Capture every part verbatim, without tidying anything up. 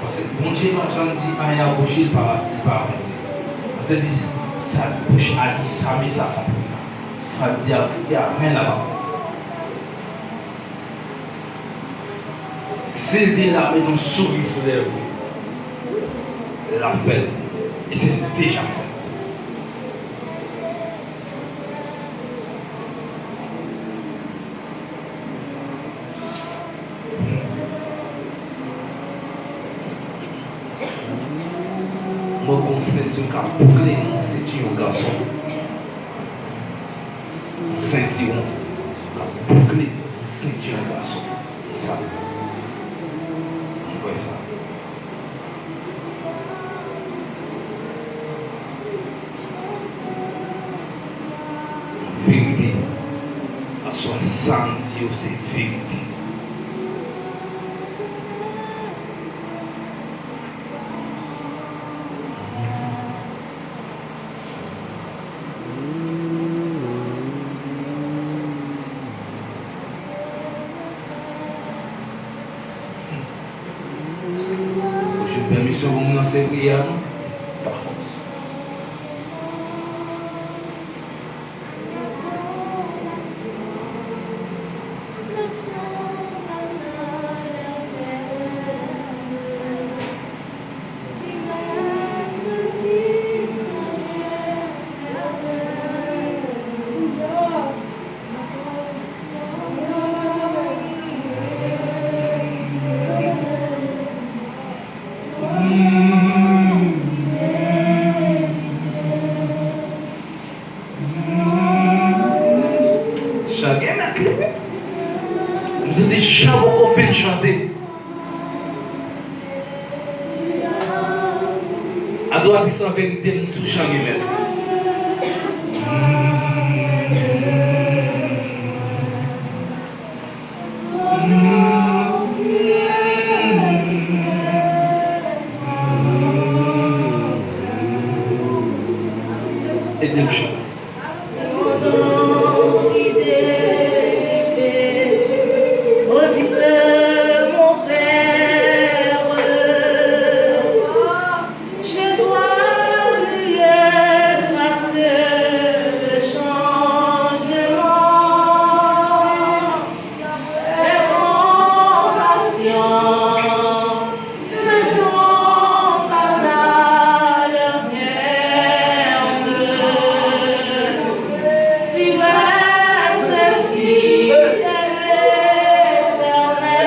Paske Bondye pa janm di anyen a bouch li pa, li pa bon. Paske li di, sa bouch a li, sa men sa konprann. Sa l di a, li di a, men la pa bon. Si l di l ap met yon souri sou lèv ou, l ap fè l. E se deja fèt. Mwen gen yon senti k ap boukle, yon senti yon gason. Yon sentiwon k ap boukle, yon sentiwon gason. E sa, mwen kwè sa. Verite. Aswè, sa m di yo, se verite. Ou jwenn pèmisyon pou m lanse priyè a, non? Pa fòs. Chan gen mèt li wi. M santi chan poko fin chante. Adoratris an verite, m sou chan gen mèt. Ede m chante. Chez toi, il y a trace de changement et compassion ne sont pas à leur terme. Tu restes fidèle éternellement.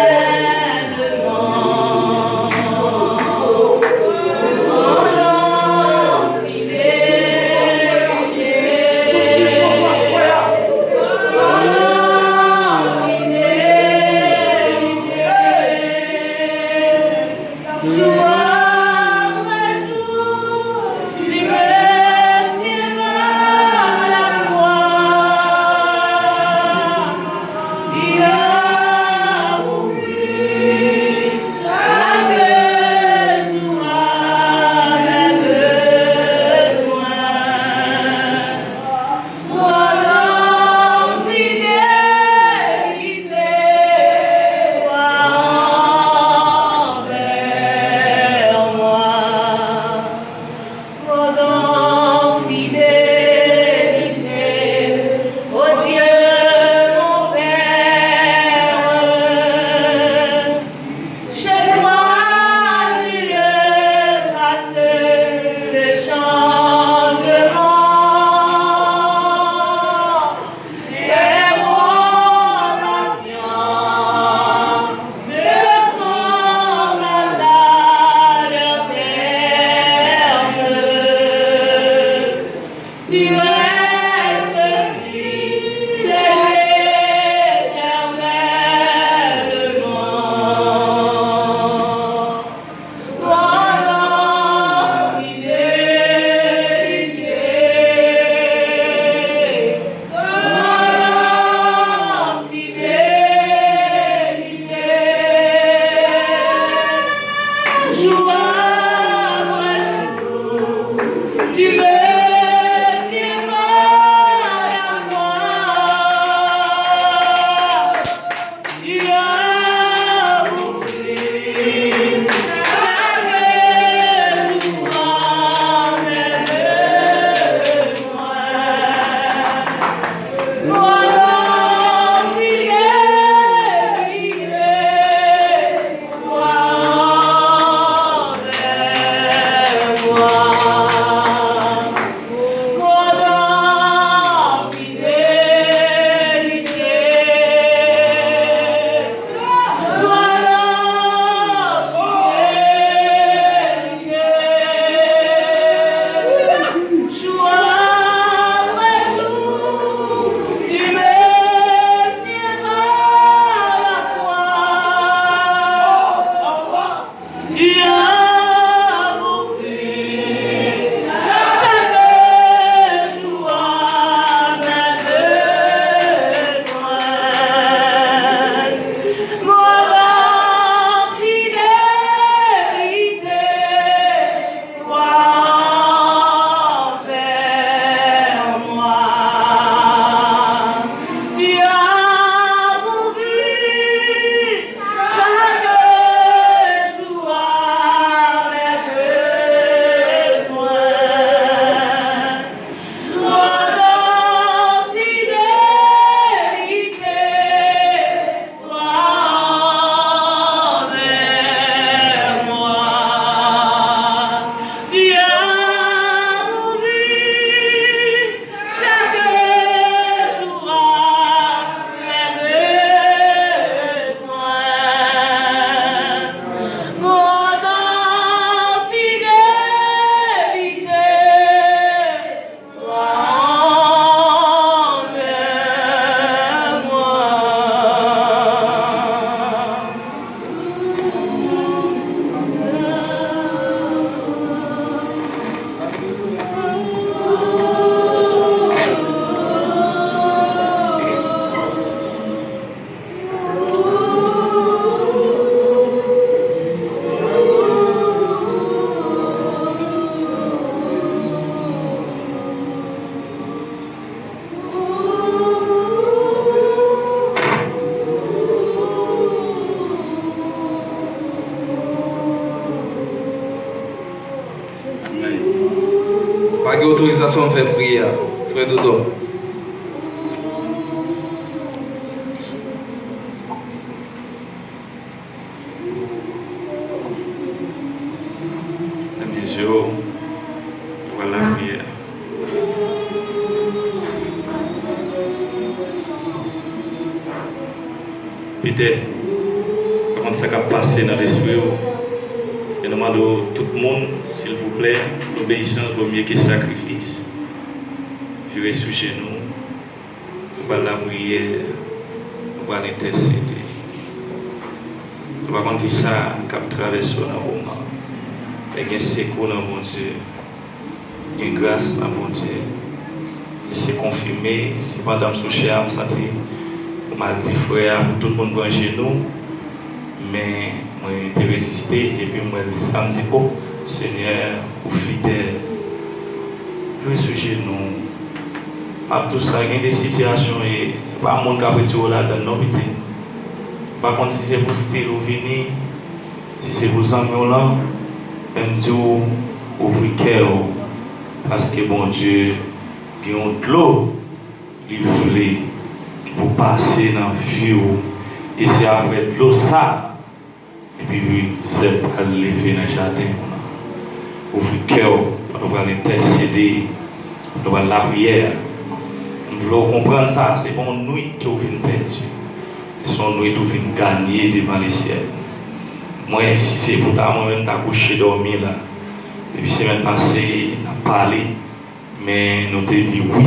Otorizasyon m fè priyè a, frè Dodo. Fèmen je w, ou pral lapriyè. Petè, pa konn sa k ap pase nan lespri w, men nou mande w tout moun, silvouplè, lobeyisans vo mye ke sakrifis. Vire sou jenou, nou pral lapriyè, nou pral entèsede. Nou pa konn kisa k ap travèse w nan moman, men gen sekou nan Bondye. Gen gras nan Bondye. E se konfime, se pandan m sou chè a, m santi m al di frè a pou tout moun pran jenou, men mwen te reziste, epi m al di sa, m di, "O, Senyè, ou fidèl." Jwe sou jenou. M ap di w sa, gen de sitiyasyon, e pa moun k ap retire w ladan l non, pitit. M pa konn si se pou stil ou vini, si se pou zanmi w lan, men m di w, ouvri kè w, paske Bondye gen yon dlo li vle pou pase nan vi w, e se aprè dlo sa, epi zèb pral leve nan jaden w lan. Ouvri kè w, pandan w pral entèsede, pandan w pral lapriyè. M vle w konprann sa, se pa yon nwit ke w vin pèdi. Se yon nwit ou vin ganye devan lesyèl. Mwen, si se pou ta mwen menm, m ta kouche dòmi la. Depi semèn pase, n ap pale, men nou te di wi,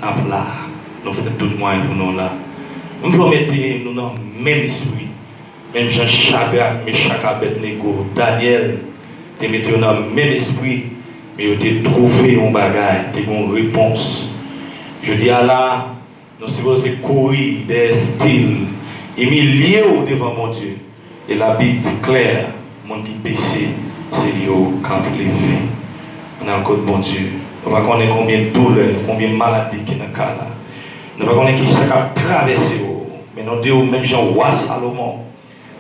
n ap la. Nou fè tout mwayen pou nou la. M vle w mete nou nan menm espri. Menm jan Chadrak, Mechak, Abèdnego, Danyèl te mete yo nan menm espri, men yo te twouve yon bagay, te gen yon repons. Jodi a la, nou sipoze kouri dèyè stil, imilye w devan Bondye. E Labib di klè, moun ki bese, se li yo k ap leve. Ann al kot Bondye. Nou pa konnen konbyen doulè, konbyen maladi ki nan ka la. Nou pa konnen kisa k ap travèse w. Men nou di w, menm jan wa Salomon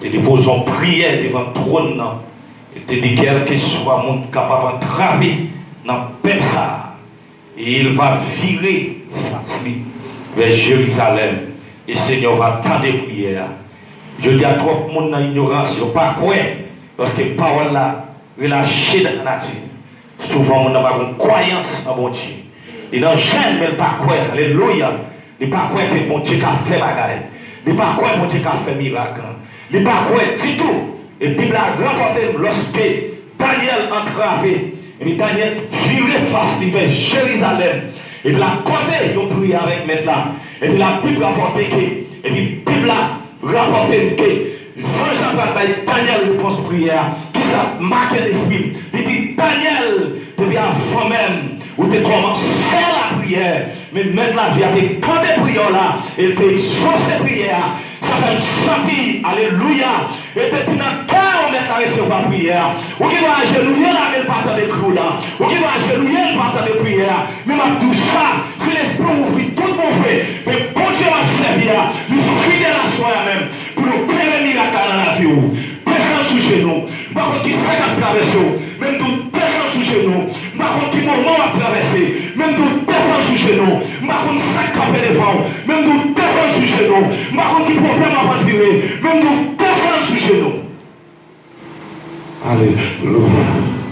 te depoze yon priyè devan twòn nan, li te di, kèlkeswa moun k kapab antrave nan pèp sa a, e l va vire fas li vè Jerizalèm, e Senyè a va tande priyè a. Jodi a, twòp moun nan inyorans, yo pa kwè, paske pawòl la relache nan nati. Souvan, moun nan pa gen kwayans nan Bondye. Li nan jèn, men l pa kwè. Alelouya! Li pa kwè ke Bondye ka fè bagay. Li pa kwè Bondye ka fè mirak. Li pa kwè ditou. E Bib la rapòte m, lòske Danyèl antrave, epi Danyèl vire fas li vè Jerizalèm, epi l al kote yon priyè avèk Mèt la, epi Labib rapòte ke, epi Bib la rapòte m ke zanj la pral bay Danyèl repons priyè a. Kisa k make lespri m? Li di, Danyèl, depi avan menm ou te kòmanse lapriyè, men Mèt lavil la te tande priyè w la, e l te egzose priyè a. Sa fè m santi, alelouya, e depi nan kè w Mèt la resevwa priyè a. Ou gen dwa ajenouye la, men l pa tande kri w la. Ou gen dwa ajenouye, l pa tande priyè a. Men m ap di w sa, si lespri w ouvri tout bon vre, men Bondye w ap sèvi a, li fidèl aswè a menm pou l opere mirak la nan lavi w. Desann sou jenou w. M pa konn kisa k ap travèse w, men m di w desann sou jenou w. M pa konn ki moman w ap travèse, men m di w desann sou jenou w. M pa konn sa k kanpe devan w, men m di w desann sou jenou w. M pa konn ki pwoblèm w ap andire, men m di w desann sou jenou w. Alelouya.